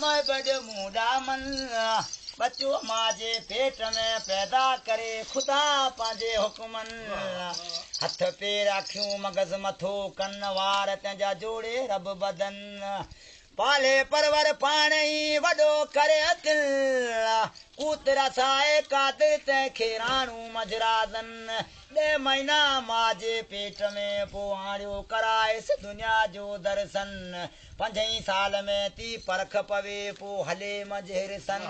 محب جو منهن ڏامن. ٻچو ماء جي پيٽ ۾ پيدا ڪري خدا پنهنجي حڪمن. هٿ پير اکيون مغز مٿو ڪن وار تنهنجا جوڙي رب بدن. پالي پرور پاڻ ئي وڏو ڪري عقل. قوت رسائي قادر تنهن کي راڻو منجهه رازن. 10 مهينا ماء جي پيٽ ۾ پو آڻيو ڪرائيس دنيا جو درسن. پنجئين سال ۾ ٿي پرک پوي پو هلي منجهه حرصن.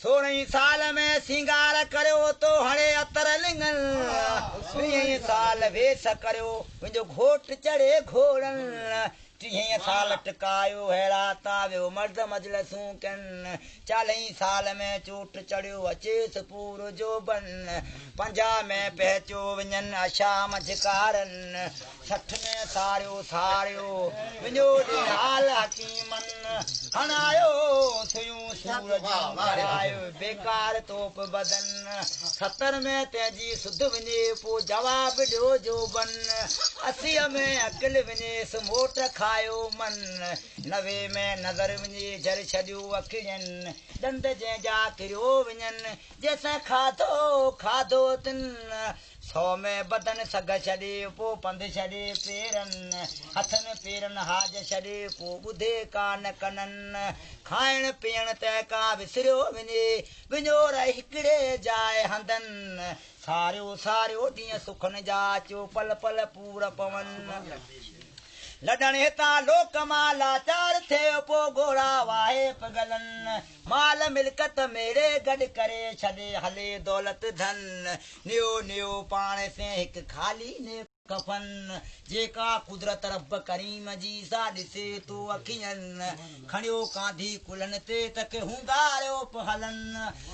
16 سال ۾ سينگار ڪريو تو هڻي عطر لڱن. 20 سال ويس ڪريو منهنجو گهوٽ چڙهي گهوڙن. 30 سال ٽڪايو ههڙا تاويو مرد مجلسون ڪن. 40 سال ۾ چوٽ چڙهيو اچيس پور جوبن. 50 ۾ پهچو وڃن اشا منجهه ڪارن. 60 ۾ ساريو ساريو وڃو ڏيال حڪيمن. هڻايو سيون سور جون ڪرايو بيڪار توپ بدن. 70 ۾ تنهنجي سڌ وڃي پوءِ جواب ڏيو جوبن. 80 ۾ عقل وڃيس موٽ کايو من. 90 ۾ نظر وڃي جر ڇڏيو اکڙين. ڏند جنهن جا ڪريو وڃن جنهن سان کاڌو کاڌو تن. 100 ۾ بدن سگهه ڇڏي پوءِ پنڌ ڇڏي پيرن. هٿن پيرن هاج ڇڏي پوءِ ٻڌي ڪانه ڪنن. کائڻ پيئڻ تنهن کان وسريو وڃي وڃو رهي هڪڙي جاءِ هنڌن. ساريو ساريو ڏينهن سکن جا اچو پل پل پور پون. لڏڻ هتان لوڪ مان لاچار ٿيو پوءِ گهوڙا واهي پگلن. مال ملڪيت ميڙي گڏ ڪري ڇڏي هلي دولت ڌن. نيو نيو پاڻ سين هڪ خالي ني ڪفن. جيڪا قدرت رب ڪريم جي سا ڏسي تو اکين. کڻيو ڪانڌي ڪلهن تي تکي هونگاريو هلن.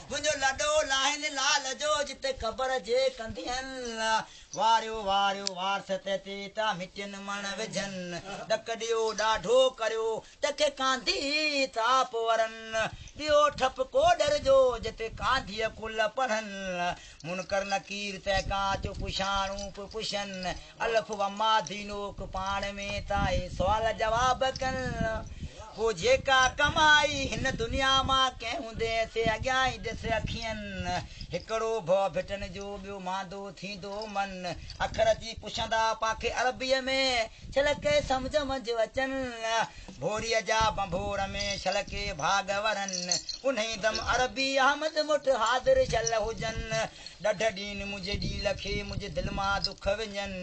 منهنجو لڏو لاهن لال جو جتي قبر جي ڪنڌين. واريو واريو وارث تي تي ٿا مٽين مڻ وجهن. ڏڪ ڏيو ڏاڍو ڪريو تکي ڪانڌي تاپ ورن. ڏيو ٺپ ڪوڏر جو جتي ڪانڌيءَ ڪل پڙهن. منڪر نڪير تنهن کان اچو پڇاڻو به پڇن. الف وما دينوڪ پاڻ ۾ تائي سوال جواب ڪن. پوءِ جيڪا ڪمائي هن دنيا مان ڪنهن هوندي سي اڳيان ئي ڏس اکين. هڪڙو ڀؤ ڀٽن جو ٻيو ماندو ٿيندو من. اکر اچي پڇندا پاکي عربيءَ ۾ ڇلڪي سمجهه منجهه اچن. ڀوريءَ جا ڀنڀور ۾ ڇلڪي ڀاڳ ورن. ان ئي دم عربي احمد مٺ حاضر ڇل هجن. ڏڍ ڏين منهنجي ڏيل کي منهنجي دل مان دک وڃن.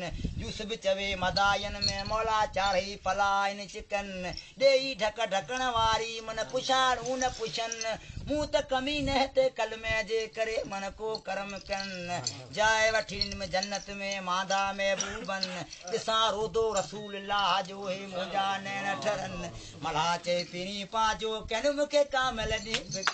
يوسف چوي مداين ۾ مولا چاڙهي پلائن چڪن. ڏيئي ڍڪ ڍڪڻ واري من پڇاڻو نه پڇن. مون ته ڪمي نه هتي ڪلمي جي ڪري من ڪو ڪرم ڪن. جاءِ وٺي ڏنم جنت ۾ ماندا محبوبن. ڏسان رودو رسول الله جو هي منهنجا نيڻ ٺرن. ملا چئي پرين پنهنجو ڪن مون کي ڪامل ڏينهن.